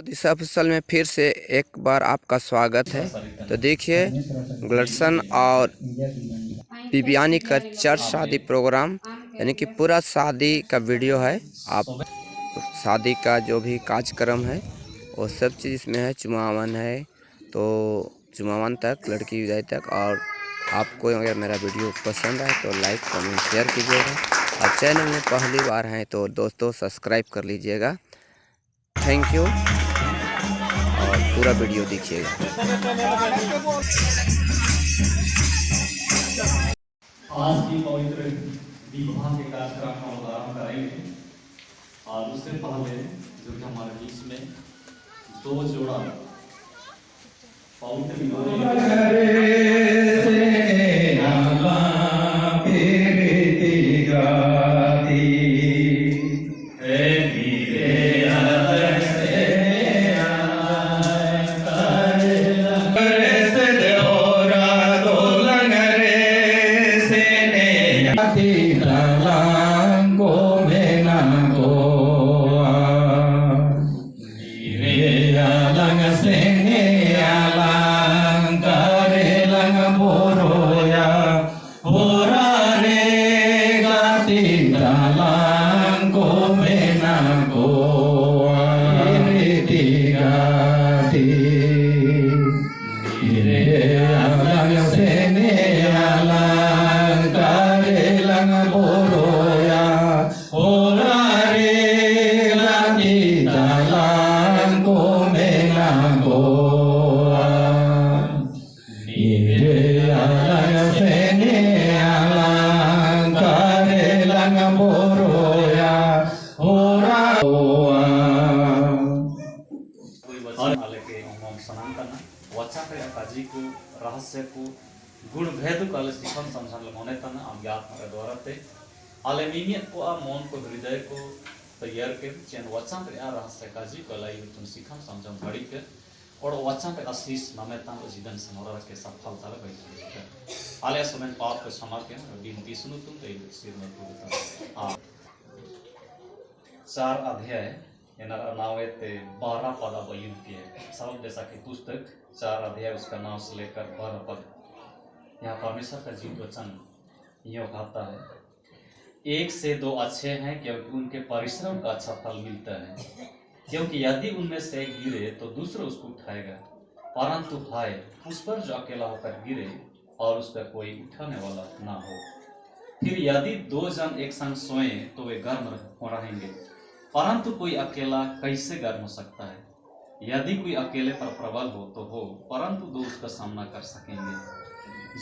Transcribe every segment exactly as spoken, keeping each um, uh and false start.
दिशा ऑफिशियल में फिर से एक बार आपका स्वागत है। तो देखिए, गुलशन और बिबियानी का चार शादी प्रोग्राम, यानी कि पूरा शादी का वीडियो है। आप शादी का जो भी कार्यक्रम है, वो सब चीज़ इसमें है। चुमावन है, तो चुमावन तक, लड़की विदाई तक। और आपको अगर मेरा वीडियो पसंद आए तो लाइक, कमेंट, शेयर कीजिएगा। और चैनल में पहली बार हैं तो दोस्तों, सब्सक्राइब कर लीजिएगा। Thank you. और पूरा वीडियो देखिएगा। आज की पवित्र विवाह के कार्यक्रम हम लोग आरंभ करेंगे। और उससे पहले जो कि हमारे बीच में दो जोड़ा पवित्र विवाह कोई वचन आलेके ओहमोम सनातन, वचन रे अकाजी को, रहस्य को, गुण भेद को आले सिखन समझन ले मने तन, आमगे आत्मा रे द्वारा ते। आले मिमियत को आ मन को हृदय को तैयार के, चेन वचन रे आ रहस्य अकाजी को आले इतुन सिखन समझन घड़ी के, और वचन रे आशीष नामे तन जीवन समरा के सफलता ले बैठा। आले समेन पाप को क्षमा के, बिनती सुनु तुम, ते सिर में तू आ। चार अध्याय एनार नावेते बारह पद अब यूं के है। सबब जैसा कि पुस्तक चार अध्याय उसका नौ से लेकर बारह पद। यहाँ परमेश्वर का जीव वचन यूं कहता है, "एक से दो अच्छे हैं, क्योंकि उनके परिश्रम का अच्छा फल मिलता है। क्योंकि यदि उनमें से एक गिरे, तो दूसरा उसको उठाएगा। परंतु हाय उस पर जो अकेला होकर गिरे और उसका कोई उठाने वाला ना हो। फिर यदि दो जन एक संग सोएं, तो वे गर्म रह-, रहेंगे, परंतु कोई अकेला कैसे गर्म हो सकता है? यदि कोई अकेले पर प्रबल हो, तो हो, परंतु दो उसका सामना कर सकेंगे।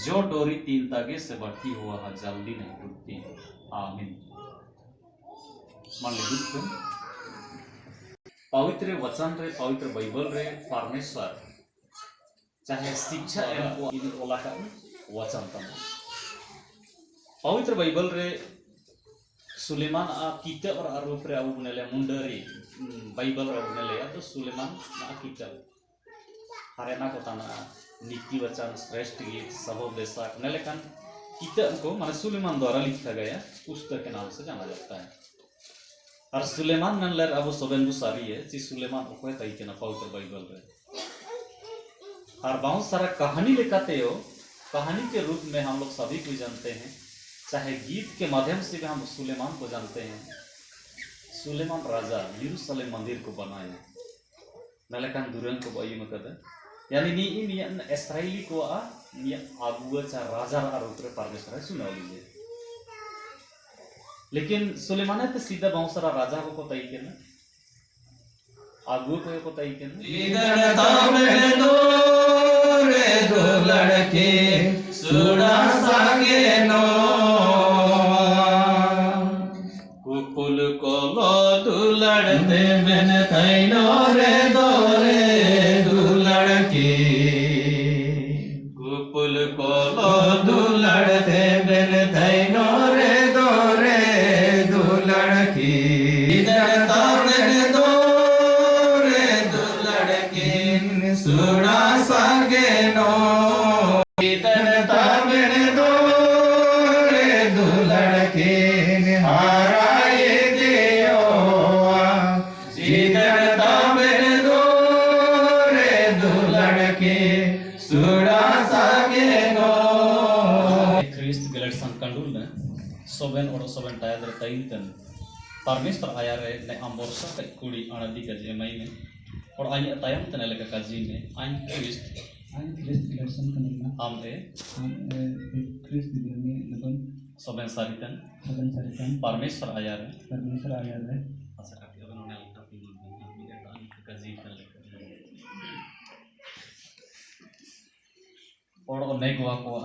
जो डोरी तीन धागे से बंधी हुआ है, जल्दी नहीं टूटती।" आमीन। मान लीजिए, पवित्र वचन रे, पवित्र बाइबल रे परमेश्वर चाहे शिक्षा एम को इन ओला का वचन तन। पवित्र बाइबल रे सुलेमान आ किताब रा रूप रे आबु नेले मुंडारी, उम, बाइबल रे आबु नेले, या तो सुलेमान आ किताब। हरेना को तना नीति वचन, श्रेष्ठ गीत, सबब देशक, नेले कान किताब को माने सुलेमान द्वारा लिखा गया पुस्तक के नाम से जाना जाता है। और सुलेमान मेनलेर आबु सोबेन बु सारी है, ची सुलेमान ओकोय ताई के ना पवित्र बाइबल रे। और बहुत सारा कहानी लेकाते हो, कहानी के रूप में हम लोग सभी को जानते हैं, चाहे गीत के माध्यम से भी हम सुलेमान को जानते हैं। सुलेमान राजा यरूशलेम मंदिर को बनाया, नलकन दुरन को बायु में कदे, यानी नी इन यान इस्राएली को आ, नी अगुआ चा राजा रा रूप रे परमेश्वर है सुनाव लीजिए। लेकिन सुलेमान ते सीधा बहुत सारा राजा को ताई के ना, आगु को को ताई के ना। इदन तामेन दोरे दुलड़के सुड़ा सागे नो। कुपुल कोलो दुलड़ते बेन तैनो रे दोरे दुलड़के। कुपुल कोलो दुलड़ते बेन तैनो रे दोरे दुलड़की। इदर तामेन दोरे दुलड़किन सुड़ा सागेनो। इदर तामेन दोरे दुलड़किन हाराई दियो। इदर तामेन दो ସୁଡ଼ାସାଗେଗୋ। ଖ୍ରୀଷ୍ଟ ଗେଲେଟ୍‌ସାନ୍ କାଣ୍ଡୁଲ୍‌ରେ ସବେନ୍ ଅଡ ସବେନ୍ ଟାୟାଦ୍‌ରେ ତାଇନ୍‌ତେନ୍ ପାର୍‌ମେଶ୍ୱାର୍ ଆୟାର୍‌ରେ ନେ ଆମ୍ ବର୍ଷା କାଜି କୁଡ଼ି ଆଣାଦି କାଜି ଏମାଇମେ। ଅଡ ଆଇଁୟାଃ ତାୟମ୍‌ତେ ନେ ଲେକା କାଜିମେ, ଆଇଙ୍ଗ୍ ଖ୍ରୀଷ୍ଟ। ଆଇଙ୍ଗ୍ ଖ୍ରୀଷ୍ଟ ଗେଲେଟ୍‌ସାନ୍ କାଣ୍ଡୁଲ୍‌ନା। ଆମ୍ ଏ। ଆମ୍ ଏ, ଖ୍ରୀଷ୍ଟ ବିରିୟାନୀ ଲେବନ୍। ସବେନ୍ ସାରିତେନ୍। ସବେନ୍ ସାରିତେନ୍। ପାର୍‌ମେଶ୍ୱାର୍ ଆୟାର୍‌ରେ। ପାର୍‌ମେଶ୍ୱାର୍ ଆୟାର୍‌ରେ। ଆଚ୍ଛା, କାଟି ଅବେନ୍ ଅନେ ଲେକା। ଅଡ ନେଗୱାକଆଃ।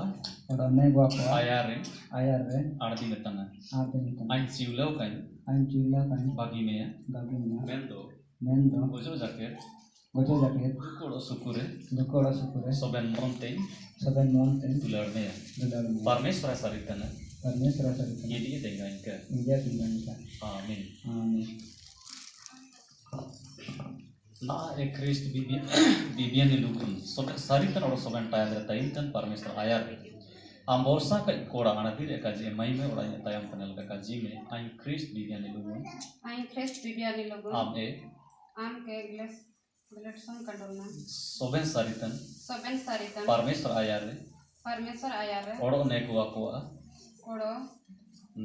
ଅଡ ନେଗୱାକଆଃ। ଆୟାର୍‌ରେ। ଆୟାର୍‌ରେ। ଆଣାଦି ମେତାନା। ଆଣାଦି ମେତାନା। ଆଇଙ୍ଗ୍ ଚିଉଲାକାଇଙ୍ଗ୍। ଆଇଙ୍ଗ୍ ଚିଉଲାକାଇଙ୍ଗ୍। ବାଗିମେୟା। ବାଗିମେୟା। ମେନ୍‌ଦ। ମେନ୍‌ଦ। ଗଜଃ ଜାକେଦ୍। ଗଜଃ ଜାକେଦ୍। ଦୁକୁ ଅଡ ସୁକୁରେ। ଦୁକୁ ଅଡ ସୁକୁରେ। ସବେନ୍ ମନ୍‌ତେ। ସବେନ୍ ମନ୍‌ତେ। ଦୁଲାଡ଼୍‌ମେୟା। ଦୁଲାଡ଼୍‌ମେୟା। ପାର୍‌ମେଶ୍ୱାର୍ ସାରିତେନ୍। ପାର୍‌ମେଶ୍ୱାର୍ ସାରିତେନ୍। ଇନିଃ ଦେଙ୍ଗାଇଙ୍ଗା। ଇନିଃ ଦେଙ୍ଗାଇଙ୍ଗା। ଆମେନ୍। ଆମେନ୍। ନା ଏ ଖ୍ରୀଷ୍ଟ ବିବି-, ବିରିୟାନୀ ଲେବନ୍, ସବେନ୍ ସାରିତେନ୍ ଅଡ ସବେନ୍ ଟାୟାଦ୍‌ରେ ତାଇନ୍‌ତେନ୍ ପାର୍‌ମେଶ୍ୱାର୍ ଆୟାର୍‌ରେ। ଆମ୍ ବର୍ଷା କାଜି କୁଡ଼ି ଆଣାଦିରେ କାଜି ଏମାଇମେ, ଅଡ ଆଇଁୟାଃ ତାୟମ୍‌ତେ ନେ ଲେକା କାଜିମେ, ଆଇଙ୍ଗ୍ ଖ୍ରୀଷ୍ଟ ବିରିୟାନୀ ଲେବନ୍। ଆଇଙ୍ଗ୍ ଖ୍ରୀଷ୍ଟ ବିରିୟାନୀ ଲେବନ୍। ଆମ୍ ଏ। ଆମ୍ ଏ ଗେଲେଟ୍‌ସାନ୍ କାଣ୍ଡୁଲ୍‌ନା। ସବେନ୍ ସାରିତେନ୍। ସବେନ୍ ସାରିତେନ୍। ପାର୍‌ମେଶ୍ୱାର୍ ଆୟାର୍‌ରେ। ପାର୍‌ମେଶ୍ୱାର୍ ଆୟାର୍‌ରେ। ଅଡ ନେଗୱାକଆଃ। ଅଡ।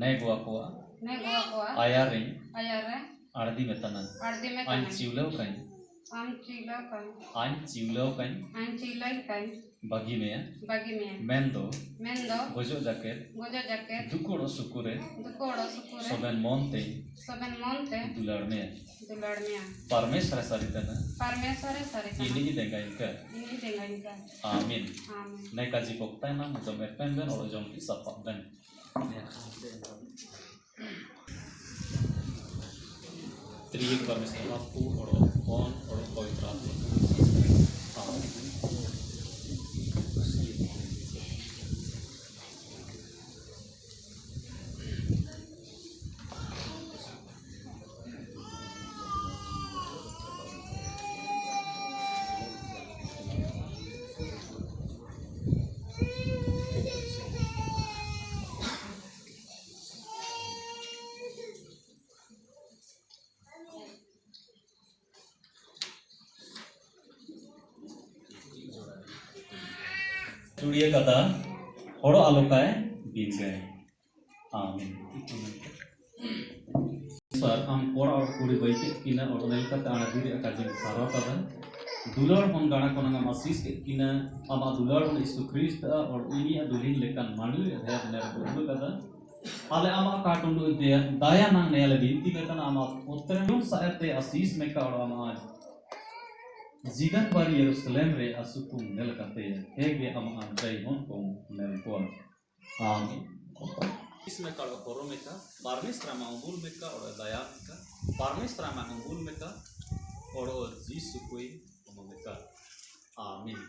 ନେଗୱାକଆଃ। ନେଗୱାକଆଃ। ଆୟାର୍‌ରେ। ଆୟାର୍‌ରେ। ଆଣାଦି ମେତାନା। ଆଣାଦି ମେତାନା। ଆଇଙ୍ଗ୍ ଚିଉଲାକାଇଙ୍ଗ୍। ଆଇଙ୍ଗ୍ ଚିଉଲାକାଇଙ୍ଗ୍। ଆଇଙ୍ଗ୍ ଚିଉଲାକାଇଙ୍ଗ୍। ଆଇଙ୍ଗ୍ ଚିଉଲାକାଇଙ୍ଗ୍। ବାଗିମେୟା। ବାଗିମେୟା। ମେନ୍‌ଦ। ମେନ୍‌ଦ। ଗଜଃ ଜାକେଦ୍। ଗଜଃ ଜାକେଦ୍। ଦୁକୁ ଅଡ ସୁକୁରେ। ଦୁକୁ ଅଡ ସୁକୁରେ। ସବେନ୍ ମନ୍‌ତେ। ସବେନ୍ ମନ୍‌ତେ। ଦୁଲାଡ଼୍‌ମେୟା। ଦୁଲାଡ଼୍‌ମେୟା। ପାର୍‌ମେଶ୍ୱାର୍ ସାରିତେନ୍। ପାର୍‌ମେଶ୍ୱାର୍ ସାରିତେନ୍। ଇନିଃ ଦେଙ୍ଗାଇଙ୍ଗା। ଇନିଃ ଦେଙ୍ଗାଇଙ୍ଗା। ଆମେନ୍। ଆମେନ୍। ନେ କାଜି ପକ୍‌ତାଇନା, ମୁତମ୍ ଏପେନ୍‌ବେନ୍, ଅଡ ଜମ୍‌ପି ସାପାବ୍‌ବେନ୍। ତ୍ରିଏକ ପାର୍‌ମେଶ୍ୱାର୍ ବାପୁ, ଅଡ ପୁଅ, ଅଡ ପବିତ୍ର ଆତ୍ମା। ଆମେନ୍। ᱪᱩᱲᱤᱭᱟᱹ ᱠᱟᱫᱟ, ᱦᱚᱲ ᱟᱞᱚ ᱠᱟᱭ ᱵᱤᱱ ᱜᱟᱭ᱾ ᱟᱢᱮᱱ᱾ ᱥᱟᱨ, ᱟᱢ ᱠᱚᱲᱟ ᱟᱨ ᱠᱩᱲᱤ ᱵᱟᱹᱭ ᱠᱮᱫ ᱠᱤᱱᱟ, ᱟᱨ ᱚᱱᱟ ᱞᱮᱠᱟᱛᱮ ᱟᱢᱟᱜ ᱫᱤᱨᱤ ᱟᱠᱟᱫ ᱡᱮᱢ ᱥᱟᱨᱦᱟᱣ ᱠᱟᱫᱟ᱾ ᱫᱩᱞᱟᱹᱲ ᱦᱚᱱ ᱜᱟᱲᱟ ᱠᱚ ᱱᱟᱝ ᱟᱢ ᱟᱥᱤᱥ ᱠᱮᱫ ᱠᱤᱱᱟ, ᱟᱢᱟᱜ ᱫᱩᱞᱟᱹᱲ ᱦᱚᱱ ᱭᱤᱥᱩ ᱠᱷᱨᱤᱥᱴ ᱟᱨ ᱩᱱᱤᱭᱟᱜ ᱫᱩᱞᱦᱤᱱ ᱞᱮᱠᱟᱱ ᱢᱟᱹᱱᱢᱤ ᱫᱷᱟᱭᱟ ᱫᱩᱱᱤᱭᱟ ᱨᱮ ᱵᱚᱫᱚᱞ ᱠᱟᱫᱟ᱾ ᱟᱞᱮ ᱟᱢᱟᱜ ᱠᱟᱴᱩᱱᱰᱩ ᱮᱱᱛᱮ ᱫᱟᱭᱟ ᱱᱟᱝ ᱱᱮᱭᱟᱞᱮ ᱵᱤᱱᱛᱤ ᱠᱟᱱᱟ, ᱟᱢᱟᱜ ᱯᱚᱛᱨᱮ ᱡᱩᱱ ᱥᱟᱭᱟᱨᱛᱮ ᱟᱥᱤᱥ ᱢᱮᱠᱟ ᱚᱲᱟᱜ ᱟᱢᱟᱜ ᱡᱤᱫᱟᱱ ᱵᱟᱨᱤ ᱭᱮᱨᱩᱥᱟᱞᱮᱢ ᱨᱮ ᱟᱹᱥᱩᱠᱩᱢ ᱱᱮᱞ ᱠᱟᱛᱮ ᱦᱮᱸᱜᱮ ᱟᱢᱟᱜ ᱟᱱᱡᱟᱭ ᱦᱚᱱ ᱠᱚᱢ ᱱᱮᱞ ᱠᱚᱣᱟ᱾ ᱟᱢᱮᱱ᱾ ᱟᱥᱤᱥ ᱢᱮᱠᱟ ᱚᱲᱟᱜ ᱦᱚᱨᱚ ᱢᱮᱠᱟ, ᱯᱟᱨᱢᱮᱥᱨᱟ ᱟᱢᱟᱜ ᱩᱢᱩᱞ ᱢᱮᱠᱟ ᱚᱲᱟᱜ ᱫᱟᱭᱟ ᱢᱮᱠᱟ, ᱯᱟᱨᱢᱮᱥᱨᱟ ᱟᱢᱟᱜ ᱩᱢᱩᱞ ᱢᱮᱠᱟ ᱚᱲᱟᱜ ᱡᱤᱥᱩ ᱠᱩᱭ ᱦᱚᱢᱚ ᱢᱮᱠᱟ᱾ ᱟᱢᱮᱱ᱾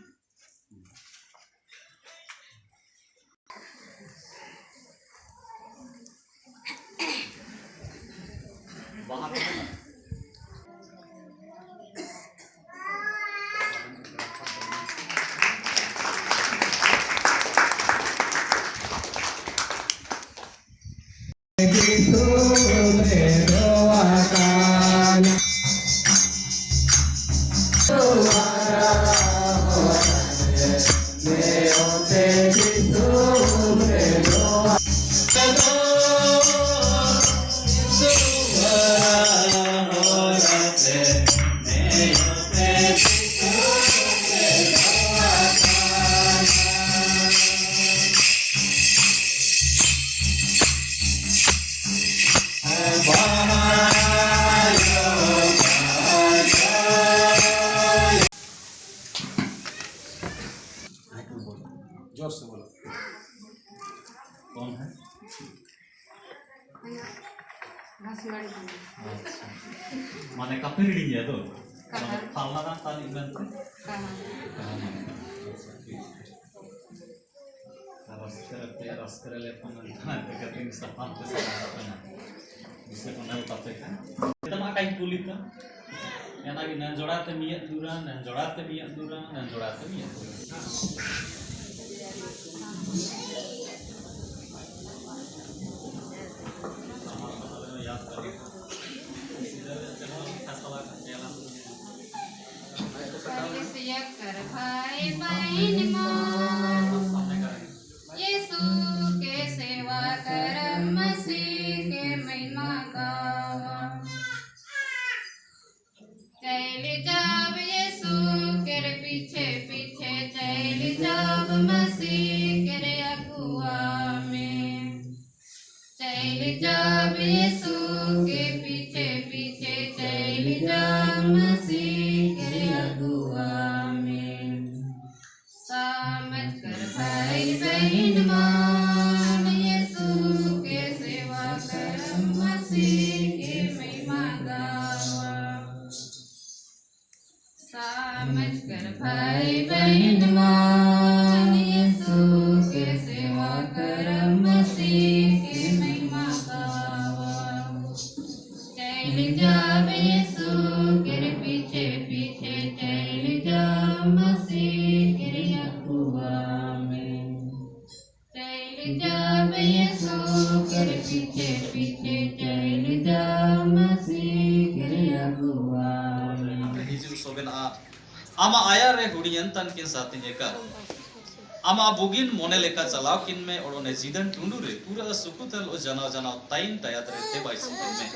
जोर से बोलो। कौन है? घासमाड़ी। अच्छा। माने काफी रीडिंग है तो? कहाँ? माने फालना ना ताली में तो? कहाँ? कहाँ? अच्छा, ठीक है। ᱨᱟᱹᱥᱠᱟᱹ ᱨᱮ, ᱨᱟᱹᱥᱠᱟᱹ ᱨᱮ ᱞᱮ ᱛᱟᱦᱮᱱᱟ, ᱮᱱᱛᱮ ᱠᱟᱹᱴᱤᱡ ᱥᱟᱯᱷᱟ ᱛᱮ ᱥᱟᱯᱷᱟ ᱠᱟᱱᱟ᱾ ᱵᱤᱥᱮ ᱠᱚ ᱧᱮᱞ ᱠᱟᱛᱮ ᱠᱷᱟᱱ᱾ ᱮᱱᱟᱜ ᱠᱟᱹᱧ ᱠᱩᱞᱤ ᱛᱟᱢ᱾ ᱮᱱᱟᱜ ᱜᱮ ᱱᱮᱱ ᱡᱚᱲᱟ ᱛᱮ ᱢᱤᱭᱟᱹᱜ ᱫᱩᱨᱟ, ᱱᱮᱱ ᱡᱚᱲᱟ ᱛᱮ ᱢᱤᱭᱟᱹᱜ ᱫᱩᱨᱟ, ᱱᱮᱱ ᱡᱚᱲᱟ ᱛᱮ ᱢᱤᱭᱟᱹᱜ ᱫᱩᱨᱟ᱾ ᱟᱢᱟᱜ ᱠᱟᱛᱷᱟ ᱫᱚ ᱭᱟᱫ ᱠᱟᱜ ᱞᱮᱠᱟ᱾ ᱥᱤᱫᱟᱹ ᱪᱟᱞᱟᱣ ᱞᱮᱱᱠᱷᱟᱱ ᱥᱟᱞᱟ ᱧᱮᱞᱟᱢ᱾ कर भाई बहिन मन, यीशु के सेवा करम, मसीह के महिमा गावा। चइल जाब यीशु केर पीछे पीछे, चइल जाब मसीह केर अगुवा में। चइल जाब यीशु के पीछे पीछे, चइल जाब मसीह के अगुवा में। समझ कर भाई बहिन मन, यीशु के सेवा करम, मसीह के महिमा गावा। समझ कर भाई बहिन मन, यीशु के सेवा करम, मसीह के महिमा गावा। चइल जाब यीशु केर पीछे पीछे, चइल जाब मसीह केर अगुवा में। चइल जाब यीशु केर पीछे पीछे, चइल जाब मसीह केर अगुवा में। हिजुर सोबेनाः। आमाଃ ଆୟାର୍‌ରେ ହୁଡ଼ିଙ୍ଗ୍‌ୟେନ୍ ତାନ୍‌କିନ୍ ସାଥିନ୍ ଏକା। ଆମାଃ ବୁଗିନ୍ ମନେ ଲେକା ଚାଲାଅକିନ୍‌ମେ, ଅଡଃ ନେ ଜୀଦାନ୍ ଟୁଣ୍ଡୁରେ ପୁରା ସୁକୁତାଲ୍ ଓ ଜାନାଅ ଜାନାଅ ତାଇନ୍ ଟାୟାଦ୍‌ରେ ତେବାଇସିକେନ୍‌ମେ।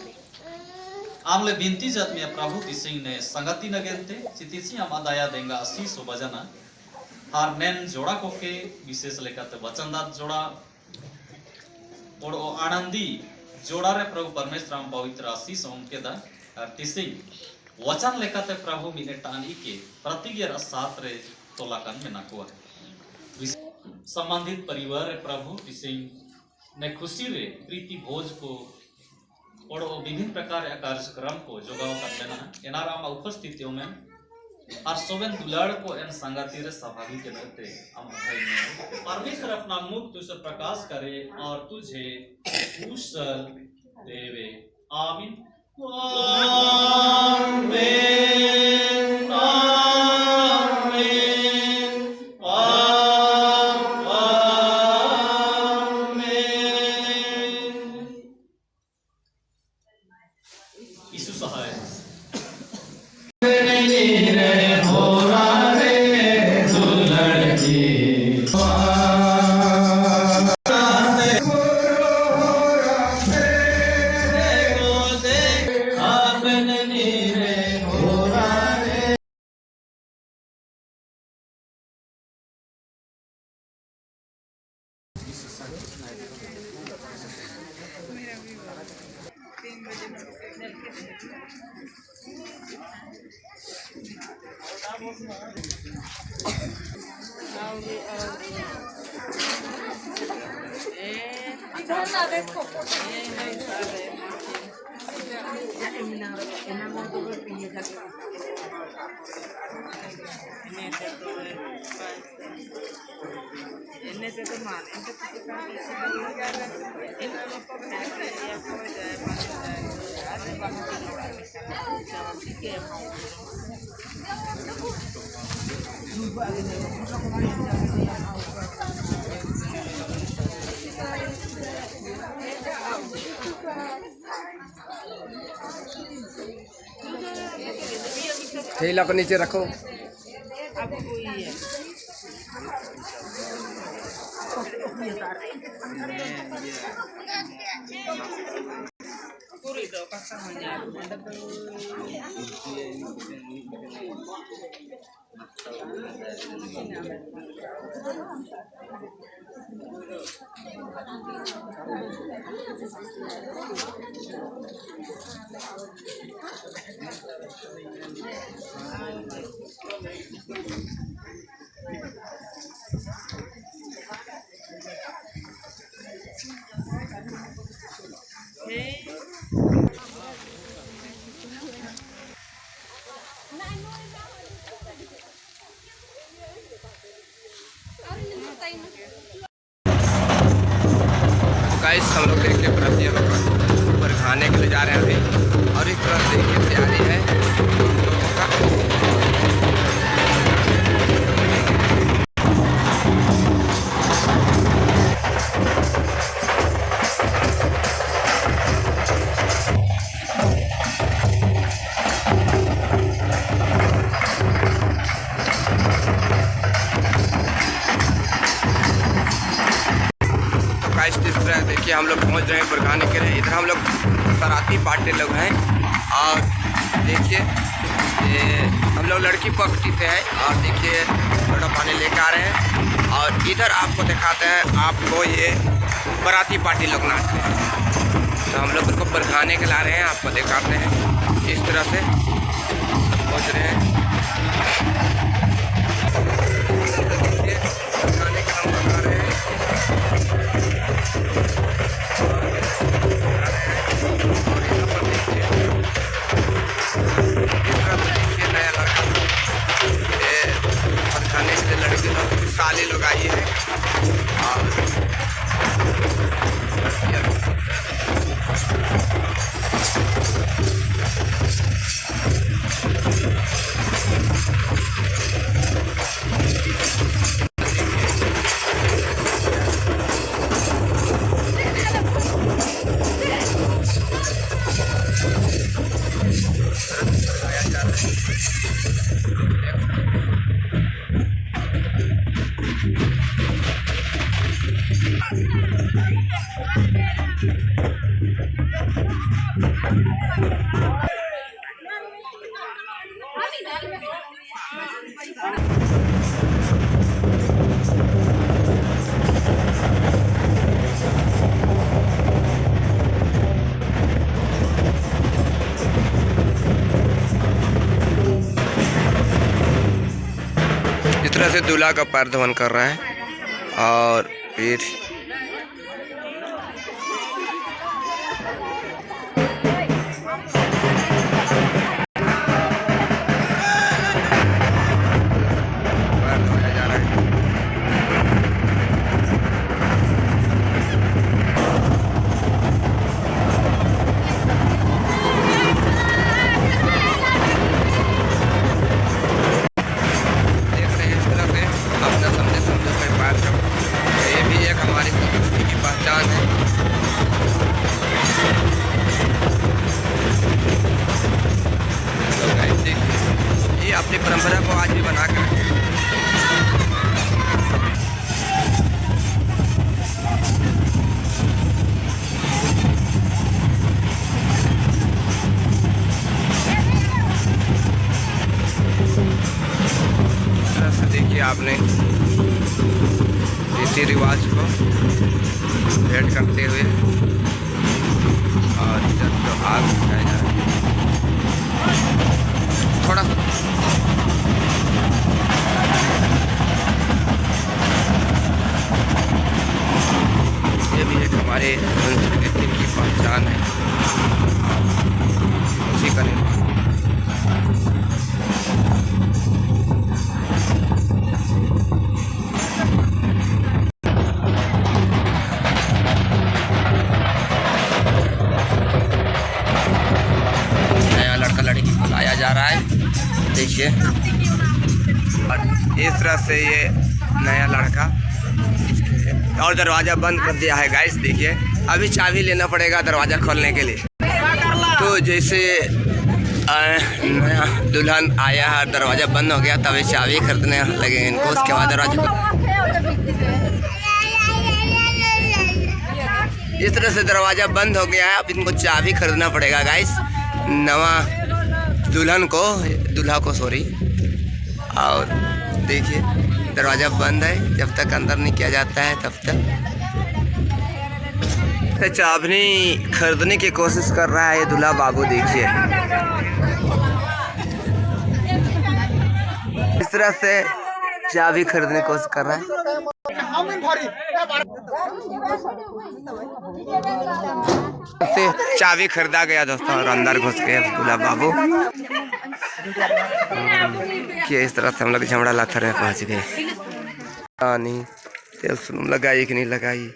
ଆମ୍‌ଲେ ବିନ୍ତି ଜାଦ୍‌ମେୟାଁ ପ୍ରାଭୁ, ତିସିଙ୍ଗ୍ ନେ ସାଙ୍ଗାତି ନାଗେନ୍ତେ, ଚି ତିସିଙ୍ଗ୍ ଆମାଃ ଦାୟା ଦେଙ୍ଗା ଆଶିଷ୍ ସବାଜାନା। ଆର୍ ନେନ୍ ଜୋଡ଼ାକକେ, ବିଶେଷ ଲେକାତେ ବାଚାନ୍‌ଦାଦ୍ ଜୋଡ଼ା, ଅଡଃ ଆଣାନ୍ଦି ଜୋଡ଼ାରେ ପ୍ରାଭୁ ପାର୍‌ମେଶ୍ୱାର୍ ଆମ୍ ପବିତ୍ର ଆଶିଷ୍ ଅମ୍‌କେଦା। ଆର୍ ତିସିଙ୍ଗ୍ ୱାଚାନ୍ ଲେକାତେ ପ୍ରାଭୁ ମିନେ ଟାନ୍ ଇକେ ପ୍ରାତିଜ୍ଞାରାଃ ସାତ୍‌ରେ ତଲାକାନ୍ ମେନାକଆ। ବିଶେଷ ସମ୍ବାନ୍ଧିତ ପରିବାର୍‌ରେ ପ୍ରାଭୁ ତିସିଙ୍ଗ୍ ନେ ଖୁସିରେ ପ୍ରୀତି ଭୋଜ୍‌କ ଅଡଃ ବିଭିନ୍ନ ପ୍ରକାରର କାର୍ଯ୍ୟକ୍ରମକ ଯୋଗାଅକାନ୍ ମେନାଃ, ଏନାରେ ଆମାଃ ଉପସ୍ଥିତି ଅମେନ୍। ଆର୍ ସବେନ୍ ଦୁଲାଡ଼୍‌କ ଏନ୍ ସାଙ୍ଗାତିରେ ସଭାଗିକେନ୍‌ତେ ଆମାଃ ଭାଇ ମେ। परमेश्वर अपना मुख तुझ पर प्रकाश करे और तुझे कुशल देवे। आमीन। आमीन, आमीन, आ-, आमीन। यीशु सहाय। थैला को नीचे रखो। गाइस, हम लोग देखते हैं, बराती हम लोग ऊपर खाने के लिए जा रहे हैं अभी, और इस तरह से ये तैयारी है। हम लोग पहुंच रहे हैं बरखाने के लिए। इधर हम लोग सराती पार्टी लोग हैं और देखिए, ये हम लोग लड़की पक्ष से हैं और देखिए, थोड़ा पानी लेकर आ रहे हैं और इधर आपको दिखाते हैं, आपको ये बाराती पार्टी लोग नाच रहे हैं। तो हम लोग उनको बरखाने के ला रहे हैं, आपको दिखाते हैं इस तरह से पहुंच रहे हैं। देखिए, बरखाने के हम बता रहे हैं। और यहाँ पर देखिए, इस तरह से देखिए नया लड़का। ये बरखाने के लिए लड़की लोग, साली लोग आई है। और इस तरह से दूल्हा का पैर धोवन कर रहा है और फिर देख रहे हैं इस तरह से अपना समझे समझे से बात करो। ये भी एक हमारी संस्कृति की पहचान है। तो guys, देखिए, ये अपनी परंपरा को आज भी बना कर रखें। इस तरह से देखिए आपने रीति रिवाज को भेंट करते हुए और इधर तो आग जलाया जा रहा है। थोड़ा ये भी एक हमारे संस्कृति की पहचान है। उसी का निर्माण। नया लड़का लड़की को लाया जा रहा है, देखिए। और इस तरह से ये नया लड़का, और दरवाज़ा बंद कर दिया है गाइस। देखिए, अभी चाबी लेना पड़ेगा दरवाज़ा खोलने के लिए। तो जैसे, अ, नया दुल्हन आया है, दरवाज़ा बंद हो गया, तभी चाबी खरीदने लगे इनको। उसके बाद दरवाज़ा, इस तरह से दरवाज़ा बंद हो गया है। अब इनको चाबी खरीदना पड़ेगा गाइस, नवा दुल्हन को, दूल्हा को, सॉरी। और देखिए, दरवाज़ा बंद है, जब तक अंदर नहीं किया जाता है तब तक। तो चाबी खरीदने की कोशिश कर रहा है ये दूल्हा बाबू, देखिए। इस तरह से चाबी खरीदने की कोशिश कर रहा है। से चाबी खरीदा गया दोस्तों, और अंदर घुस गए दूल्हा बाबू। हम्म, कि इस तरह से हम लोग झमड़ा लाथर में पहुंच गए। पानी, तेल सुनुम लगाई कि नहीं लगाई?